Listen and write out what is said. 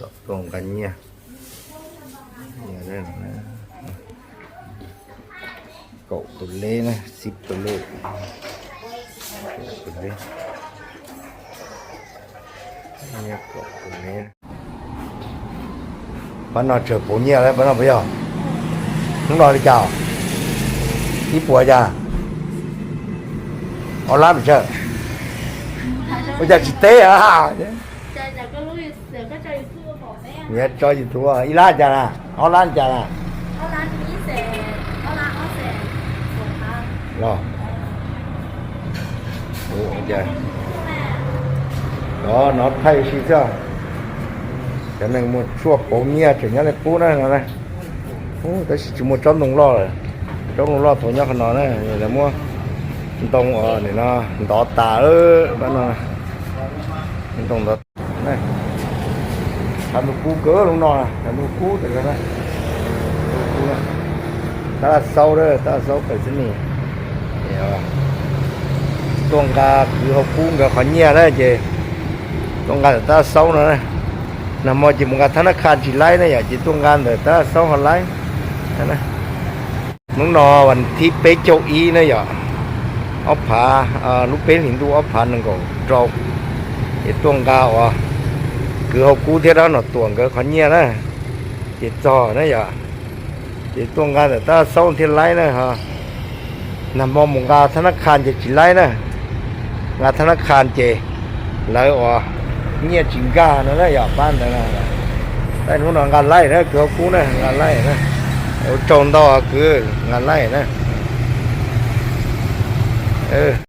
ຕອບຕົງກັນເນຍ ເນຍເດີນະ ເກາະໂຕເລນະ ສິບໂຕເລ ໂຕເລ ເນຍ ເກາະໂຕເລ. ປານອນເຈີໂປເນຍແລ້ວ ປານອນໄປເອົາ ນ້ອງນອນເຈົ້າ ອີ່ປົວຈ້າ ເອົາລາມເຈີ ບໍ່ຢາກຊິເຕະອ່ະ. ເນຍ ຈອຍຢູທູບ ອີ່ຫຼ້າຈ້ານະ ເອົາລ້ານຈ້ານະ ເນາະ ໂອ້ ໂອເຄ ເນາະ ນອດໄພຊີເຈົ້າ ຈາກນັ້ນໝົດຊົ່ວໂປເນຍ ເຖິງຍັງໄດ້ປູນະ ນະ ໂອ້ ແຕ່ຊິໝົດຈອມລົງລໍ້ ຈອມລົງລໍ້ໂຕຍອດຂະໜອນນະ ນີ້ແຫຼະມົວ ມັນຕ້ອງ ເອີ ນີ້ເນາະ ດອຕາ ເອີ ບ້ານເນາະ ມັນຕ້ອງດອ ນະ ທຳລູກກູເກີນ ລຸງນ້ອຍນະ ທຳລູກກູແຕ່ກະນະ ຕະຫຼາດເຊົ້າເດີ ຕະຫຼາດເຊົ້າໄປຊະນີ້ ເອີ ຕົວກາຄືເຮົາກູກັບເຂົາເນຍເດີເຈ ຕົວກາຕະຫຼາດເຊົ້ານະ ນຳມອດຈິມກາທະນາຄານຊິໄລ່ນະ ຢາກຈິຕົວກາແຕ່ຕະຫຼາດເຊົ້າເຮົາໄລ່ຫັ້ນນະ. ລຸງນ້ອຍ ວັນທີເປໂຈອີນະຢາ ອອບພາ ເອີ ລູເປນຫິນດູ ອອບພາໜຶ່ງກອງເຈົ້າ ເອຕົວກາອະ ຄືເຮົາກູເທດເອົາໜໍ່ຕົວກາເຂົາເນຍນະ ເຈຈໍນະຢາ ເຈຕົວກາແຕ່ຕະເຊົາເທດໄລນະຮະ ນຳມອງກາທະນາຄານເຈຈິໄລນະ ງາທະນາຄານເຈ ໄລອອ ເນຍຈິງການະນະຢາ ບ້ານນະ ໄດ້ໜູນອນກາໄລນະ ຄືເຮົາກູນະ ກາໄລນະ ໂອ ຈອງດອຄື ງາໄລນະ ເອີ.